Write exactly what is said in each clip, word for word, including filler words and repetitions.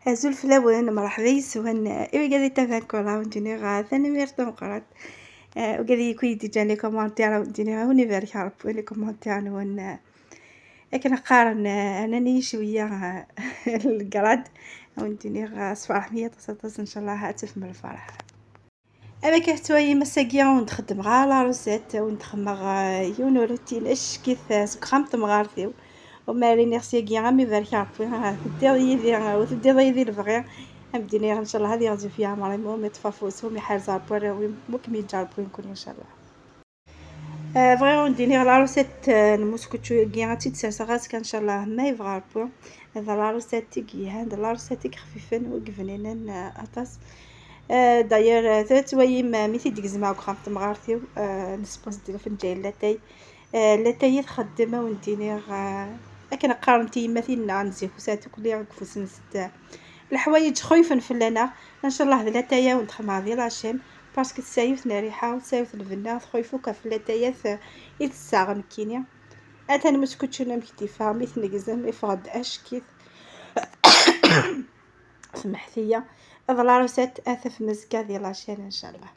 Azul fell-awen, mṛeḥba yes-wen. I wigad i taban kul, a wen-d-iniɣ, ah, tanemmirt tameqqrant. Ah, wigad i kuy d-iǧǧan les commentaires, a wen-d-iniɣ, a wen-ibarek Ṛebbi les commentaires-nwen. Ah, akken qqaren, ah, rnan-iyi cwiya, ah, legrad. A wen-d-iniɣ, ah, sferḥem-iyi aṭas, aṭas, ncallah ad tafem lferḥ. Am akka tettwayim, ass-agi ur d-xeddmeɣ ara la recette, ur d-xemmeɣ, ah, yiwen urutin, ackit, ah, seg uxxam n temɣart-iw. Umar iniɣ syagi am ibarek Ṛebbi, ah, teddiḍ yid-i, ah, ur teddiḍ yid-i lebɣi. Am d-iniɣ, ncallah ad yeɣzif yeɛmer-im, umi ṭṭef afus, umi ḥerz Ṛebbi arraw-im, umi kem-yeǧǧa Ṛebbi nkuni, ncallah. Ah, bɣiɣ ad wen-d-iniɣ la recette, ah, n muskučču-agi, ad tt-id-serseɣ azekka, ncallah, ma yebɣa Ṛebbi. D la recette i yelhan, d la recette i yexfifen, ur yebninen, ah, aṭas. Ah, d'ailleurs, ah, tettwayim, ah, mi t-id-gezmeɣ deg uxxam n temɣart-iw, ah, nesbus-d lfenǧal n latay. Ah, latay i txeddem, a wen-d-iniɣ, ah, akken qqarent tyemmatin-nneɣ n zik, usat akk liɣ deg ufus-nsent, ah, leḥwayeǧ xuyfen fell-aneɣ. Ncallah d latay a wen-d-xemmeɣ di la chaîne, parce que tesɛa yiwet n rriḥa, tesɛa yiwet n lbenna, txuyf akk ɣef latayat, ah, i tessaɣ nekkini. Atan muskučču amek d-iffeɣ, mi t-negzem, iffeɣ-d ackit. Semḥet-iyi. D la recette, ad tafem azekka di la chaîne, ncallah.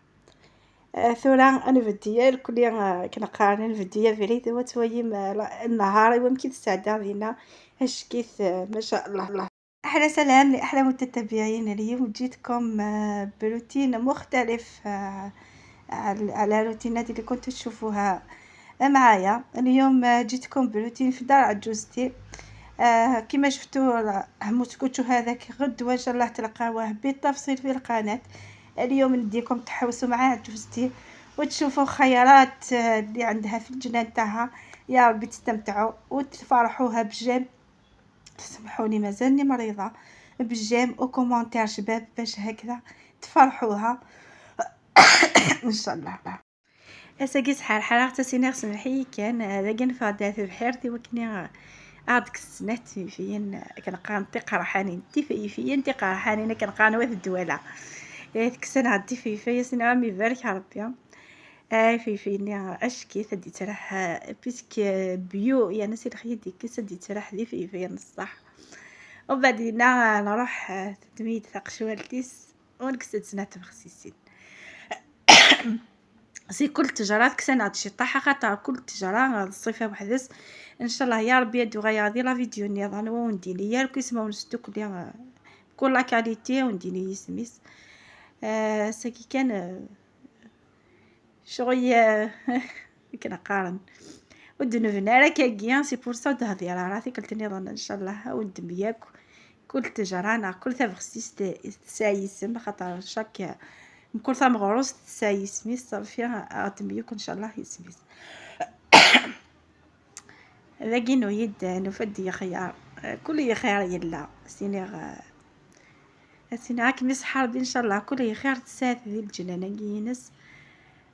Ah, tura ad nbeddi ya lkuli, ah, akken qqaren, ad nbeddi abrid, wa twayim, ah, la-, nnhar-iw amek i t-sɛeddaɣ dinna, ackit, ah, ma sha Allah. أحلى سلام لأحلى متتبعين. اليوم جيتكم، آه، بروتين مختلف، آه، على، على الروتينات اللي كنتوا تشوفوها معايا. اليوم، آه، جيتكم بروتين في دار عجوزتي. آه، كما شفتوا المسكوتشو هذاك، غدوة إن شاء الله تلقاوه بالتفصيل في القناة. اليوم نديكم تحوسوا مع عجوزتي وتشوفوا خيرات، آه، اللي عندها في الجنان تاعها. يا ربي تستمتعوا وتفرحوها بجام. تسمحوني، مازالني مريضة. بجام و commentaire شباب باش هكذا تفرحوها. إن شاء الله. Ass-agi sḥerḥreɣ, ttasineɣ, semmeḥ-iyi kan, dagi neffeɣ-d ar tebḥirt i wakken ad ɣ-d-kksen tififiyin, akken qqaren tiqerḥanin, tifayfiyin tiqerḥanin, akken qqaren wat ddwala. Eh, kksen-aɣ-d tifayfiyin, a s-iniɣ am ibarek Ṛebbi. Ah, ifayfayen-nni, ackit ad d-yettraḥ, ah, puisque bio, yerna si lexyal i d-yekkes, ad d-yettraḥ d ifayfayen n ṣṣeḥ. Ubeɛdina, ah, nruḥ, ah, teddem-iyi-d taqecwalt-is, u nekkes-d snat tbexsisin. Si kul ttejra teksa-aɣ-d ciṭṭaḥ, axaṭer kul ttejra, ah, d ṣṣifa weḥd-s. Ncallah ya Ṛebbi ad d-uɣaleɣ di la vidéo nniḍen, wa ur d-nini ara akk isem-is, ur nesdukli, ah, kul la qualité, ur d-nini isem-is. Ah, ass-agi kan, ah, Ccɣel, eh, akken qqaren. Ur d-nebna ara akkagi, c'est pour ça ur d-hdireɣ ara tikkelt nniḍen, ncallah, ad wen-d-myak kul ttejra neɣ kul tabexsist tesɛa yisem, axaṭer chaque, mkul tameɣrust tesɛa yisem-is, ṣafi, ad ɣ-d-temyuk, ncallah, yisem-is. Dagi nuyi-d, nufa-d yexyar, kul yexyar yella, s-iniɣ, eh, Ad s-iniɣ ad kem-iṣeḥḥa Ṛebbi, ncallah, kul lxir tesɛa-t di leǧnan-agi-ines.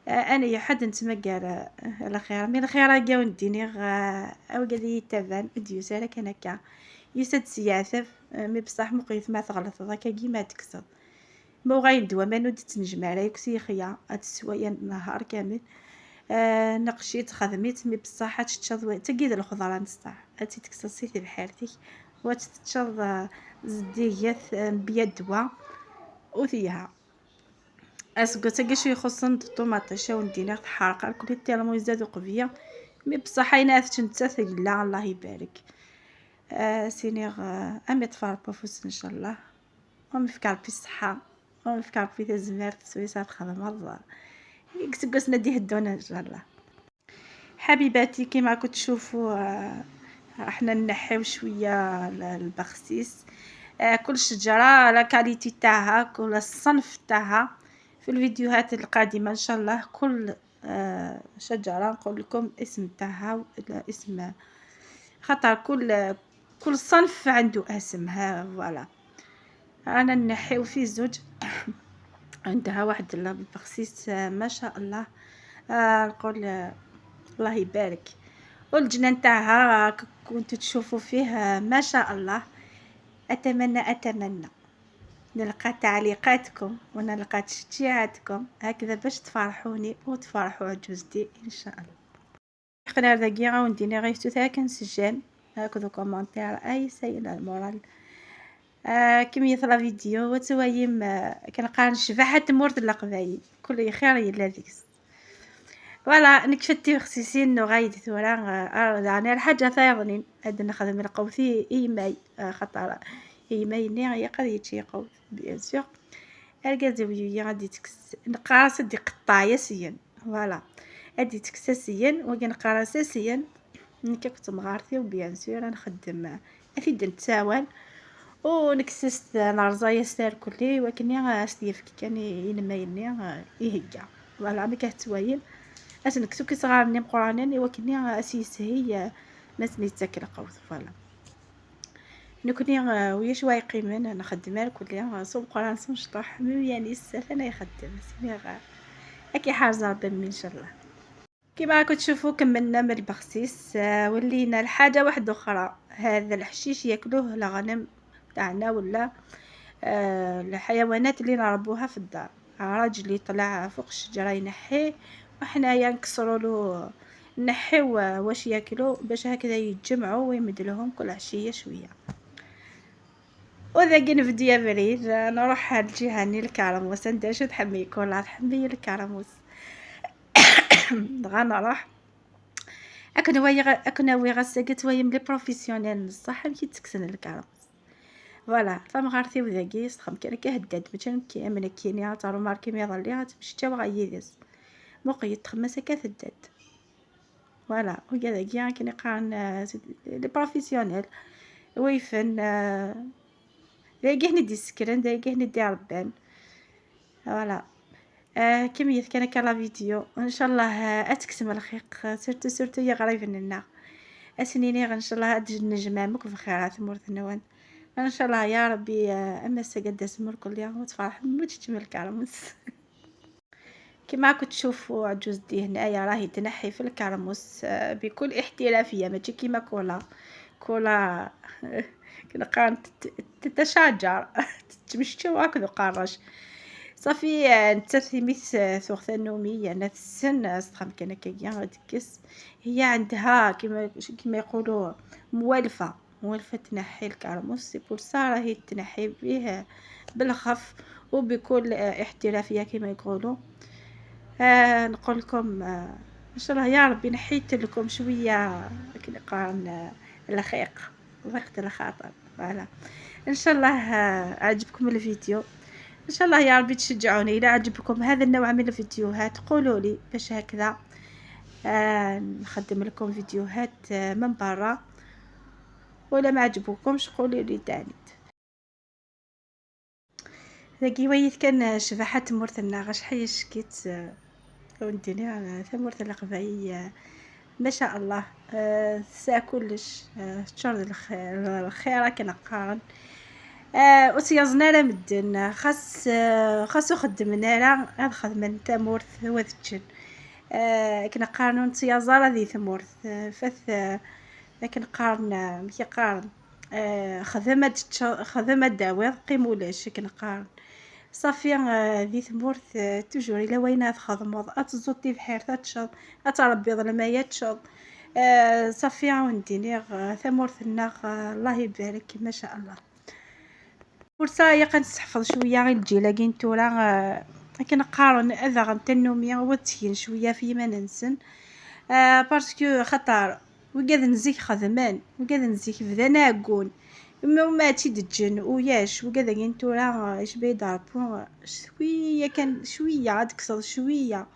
Eh, ani ḥedd nettmagar, eh, lxir. Mi lxir-agi, a wen-d-iniɣ, eh, awgad i yi-ttaban, ur d-yusi ara kan akka. Yusa-d s leɛtab, eh, mi beṣṣeḥ muqlet ma tɣelṭeḍ, akkagi ma ad tekkseḍ. Ma uɣalen-d waman ur d-ttnejmaɛ ara yakk s yixya, ad teswa yan nnhar kamel. Eh, neqc-itt, xdem-itt, mi beṣṣeḥ ad teččeḍ wa-, tagi d lxeḍra n ṣṣeḥ. Ad tt-id-tekkseḍ si tebḥirt-ik, wa ad tt-teččeḍ, eh, zeddiget, eh, mebla ddwa, u telha. Aseggas-agi acu ixuṣṣen d ṭumaṭic, a wen-d-iniɣ, teḥreq arkel tellement izad uqbeyya, mi beṣṣeḥ ayen ara tečč nettat yella, Allah ibarek. Eh, s-iniɣ, eh, am iṭṭef Ṛebbi afus, ncallah. Wa m-ifk Ṛebbi ṣṣeḥḥa, wa m-ifk Ṛebbi tazmert, s wayes ara txedmeḍ deg iseggasen ad d-iheddun, ncallah. حبيباتي، كيما راكم تشوفوا، آه، راحنا نحيو شوية ال-، البخسيس. آه، كل شجرة la qualité تاعها، كل الصنف تاعها. في الفيديوهات القادمة إن شاء الله كل، آه، شجرة نقول لكم اسم تاعها ولا اسم، خاطر كل، كل صنف عنده اسم. ها، voilà. رانا نحيو في زوج. عندها واحد البخسيس، آه، ما شاء الله. آه، نقول، آه، الله يبارك. والجنان تاعها راك كنتو تشوفوا فيه، آه، ما شاء الله. أتمنى، أتمنى نلقى تعليقاتكم ونلقى تشجيعاتكم هكذا باش تفرحوني وتفرحوا عجوزتي إن شاء الله. Aql-aɣ dagi, a wen-d-iniɣ, ɣef tuttra kan s j'aime akked ukomantir ay sayen lmural. آه، كمية la vidéo وتوايم، آه، كنقارن شباحة تمورت القبايل، كل خير يلا ديكس. Voilà، نكفت تيوخسيسين نغايد ثورة. آه، آه، يعني الحاجة ثايضنين هاد نخدم القوثي إيماي، آه، خطر إيماي ني يقد يتشي قوث، bien sûr. أرقازي ويويا غادي تكس، نقاس دي قطاع ياسين. Voilà، هادي تكساسيا وكي نقرا ساسيا. نكي كنت مغارتي و bien sûr نخدم افيد نتساوان، ونكسست نرزايا ستار كلي وكني استيفك كان ينميني يهجا. Voilà، ما كتوايم. اش نكسو كي صغار ني مقرانين وكني اسيسهي ما سنيتاكل قوت. Voilà، نكني ويا شوي قيمن نخدم كلي صوم قران صوم شطح مي يعني السفن يخدم سميغ. اكي حارزة ربي ان شاء الله. كيما راكم تشوفوا كملنا من البخسيس، آه، ولينا لحاجة واحدة أخرى. هذا الحشيش ياكلوه الغنم تاعنا ولا، آه، الحيوانات اللي نربوها في الدار. راجلي طلع فوق الشجرة ينحيه، وحنايا نكسروا له، نحيو واش ياكلوا باش هكذا يتجمعوا ويمد لهم كل عشية شوية. وذاكي نبدي يا بريد، نروح هاد الجهة ني الكرموس، انت شو تحبي كولا؟ تحبي الكرموس؟ دغا نروح. اكن ويغ-، اكن ويغا ساقت ويم لي بروفيسيونيل نصح كي تكسن الكرموس. Voilà، فما غارتي وذاكي استخم كان كهداد، ماشي كي من كيني تارو ماركي ميضا لي غتمشي تا وغا يدس. مقيد تخمس كتداد. Voilà، وكذا كي كي نقارن، آه، لي بروفيسيونيل ويفن، آه، دايقي هني دي سكرن، دايقي هني دي ربان. Voilà. آه، كمية كان كان لا فيديو. ان شاء الله، آه، اتكسم الخيق، آه، سورتو، سورتو يا غريب لنا. اسنيني ان شاء الله هاد نجمع مك بخير ثمورت نون. ان شاء الله يا ربي، آه، اما سقد اسمر كل يوم وتفرح مو تشتمل كرمس. كما راكم تشوفوا عجوزتي هنايا راهي تنحي في الكرموس، آه، بكل احترافية، ماشي كيما كولا. كولا كنقارن تت-، تتشاجر، تتمشى وهكذا قارش. صافي، آه، نتا ثيميت، آه، ثوغ ثنومي، يعني في السن، آه، استخدم كان كيا تكس. هي عندها كيما، كيما يقولوا موالفة. موالفة تنحي الكرموس، c'est pour ça راهي تنحي بيه بالخف وبكل، آه، احترافية كما يقولوا. آه، نقول لكم، آه، ان شاء الله يا ربي نحيت لكم شوية كي نقارن، آه، الخيق، ضيقة الخاطر. Voilà، ان شاء الله، آه، عجبكم الفيديو. ان شاء الله يا ربي تشجعوني اذا عجبكم هذا النوع من الفيديوهات، قولوا لي باش هكذا، آه، نخدم لكم فيديوهات، آه، من برا. ولا ما عجبوكمش قولوا لي تاني. داكي ويت كان شباحة تمورتنا، غا شحال شكيت، آه، وديني، آه، تمورت القبايل، آه، ما شاء الله، آه، تسع كلش، آه، تشرد الخ-، الخيرة كنقارن. آه، وتيازنا على مدن، خاص، آه، خاص خدمنا على هاد خدمة تمورت وذتشن. آه، كنقارنو نتيازر هذه تمورت، آه، فث، آه، لكن قارن، آه، مكي قارن، آه، خدمة تش-، خدمة داويض قيم ولاش كنقارن. صافي، آه، ذي ثمورت، آه، توجور إلا وين تخدمض، أتزوطي بحير تتشض، أتربيض الماء تشض. آه، صافي، عاونديني، آه، ثمورت الناغ، آه، الله يبارك، ما شاء الله. فرصة يا كنستحفظ شوية غير الجيل كاين تورا، آه، كنقارن أذغ تنومي وتسكين شوية في ما ننسن. آه، parce que خطر وقاد نزيك خدمان، وقاد نزيك بدان عقون. ما، ما تشد الجن وياش، وقاد كاين تورا، آه، اش بيض عرفو، آه، شوية كان، شوية عاد كسر شوية.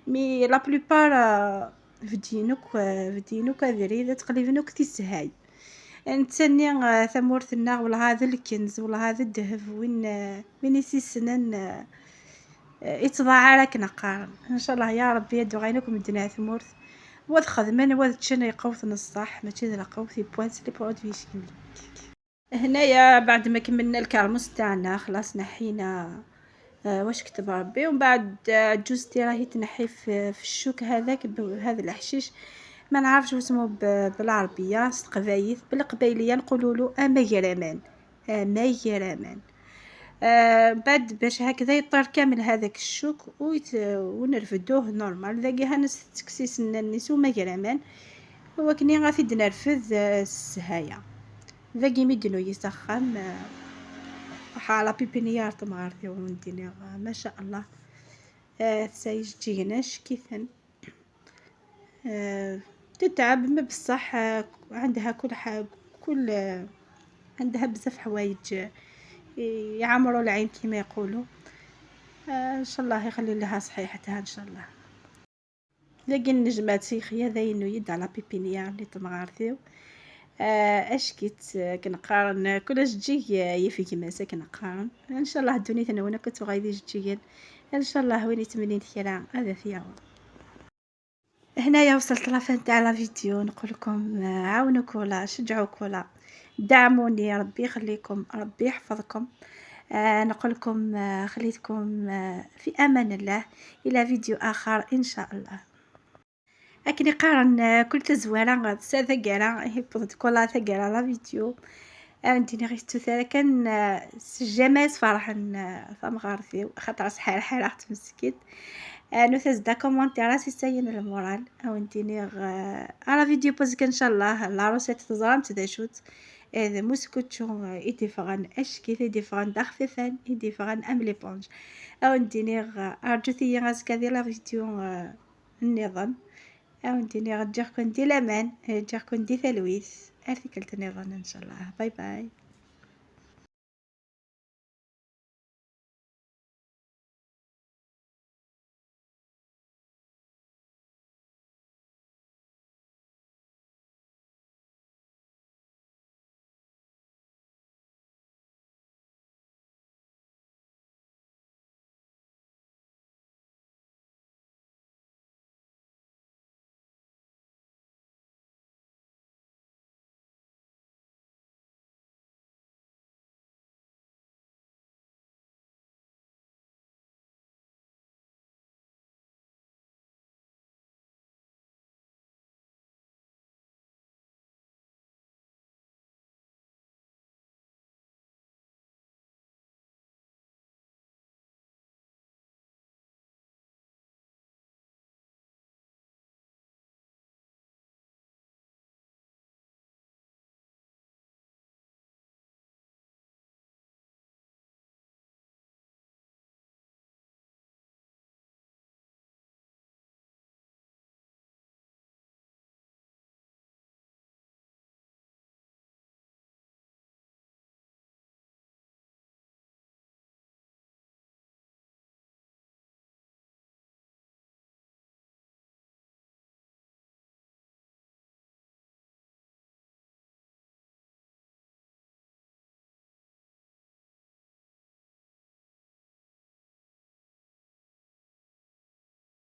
Mais la plupart، آه، فدينوك، آه، فدينوك أذريد، تقليبنوك تيسهاي. نتسني، آه، ثمورتنا، والله هذا الكنز، والله هذا الذهب، وين، آه، وين يسيسنن، آه، آه، يتضاعر كنقارن. ان شاء الله يا ربي يدو غينكم الدنيا ثمورت. واد خدمن، واد تشن يقوت نصح، ماشي ذا القوت يبوانس لي برودوي شيميك. هنايا بعد ما كملنا الكرموس تاعنا، خلاص نحينا، آه، واش كتب ربي. ومن بعد، آه، عجوزتي راهي تنحي في، في الشوك هذاك ب-، هذا الحشيش، ما نعرفش واسمو ب-، بالعربية، س-، قبايل، بالقبايلية نقولوا له أميرمان. أميرمان. آه، بعد باش هكذا يطير كامل هذاك الشوك ويت-، ونرفدوه normal. ذاكي هانس تكسيس النانيس وما جرامان. هو كني غادي نرفد، آه، السهاية. ذاكي ميدنو يسخم، آه، Ḥala pépinière temɣart-iw, wen-d-iniɣ, ma sha Allah. Ah, tesɛa ijeǧǧigen acek-iten. Ah, tetɛeb, ma beṣṣeḥ, ah, عندها كل ح-, كل, ah, عندها بزاف حوايج، ah, يعمروا العين كيما يقولوا. Ah, إن شاء الله يخلي لها صحيحتها إن شاء الله. Dagi nnejmaɛt ixyadayen-nni d la pépinière n temɣart-iw. Ah, acek-itt, ah, akken qqaren, ah, kul ajeǧǧig, ah, yif gma-s, akken qqaren. إن شاء الله ddunit-nwen akk ad tuɣal d ijeǧǧigen. إن شاء الله win yettmennin kra ad t-yaweḍ. هنايا وصلت la fin تاع la vidéo. نقول لكم، آه، عاونوا كولا، شجعوا كولا، دعموني، ربي يخليكم، ربي يحفظكم. آه، نقول لكم، آه، خليتكم، آه، في أمان الله، إلى فيديو آخر إن شاء الله. Akken i qqaren, آه، كل تزوارة غتسا ثقيلة، هي بضد كولا ثقيلة la vidéo. آه، نديني غير التوثالة كان، آه، سجاماس فرحا، آه، فمغارثي، خاطر صحيح الحالة تمسكت. آه، نوث دا كومونتير راسي ساين المورال. أو نديني غ-، على فيديو بوزك إن شاء الله، la recette تزرام تداشوت. آه، ذا موسكوتشو، آه، إيدي فغان أشكي، إيدي فغان داخففان، إيدي فغان أم ليبونج. أو نديني غ-، أرجو ثي غازكا دي la vidéo، آه، النظام. أو نديني غتجيكم دي لامان، آه، جيكم دي ثلويث. أرتكلت النظام إن شاء الله. باي باي.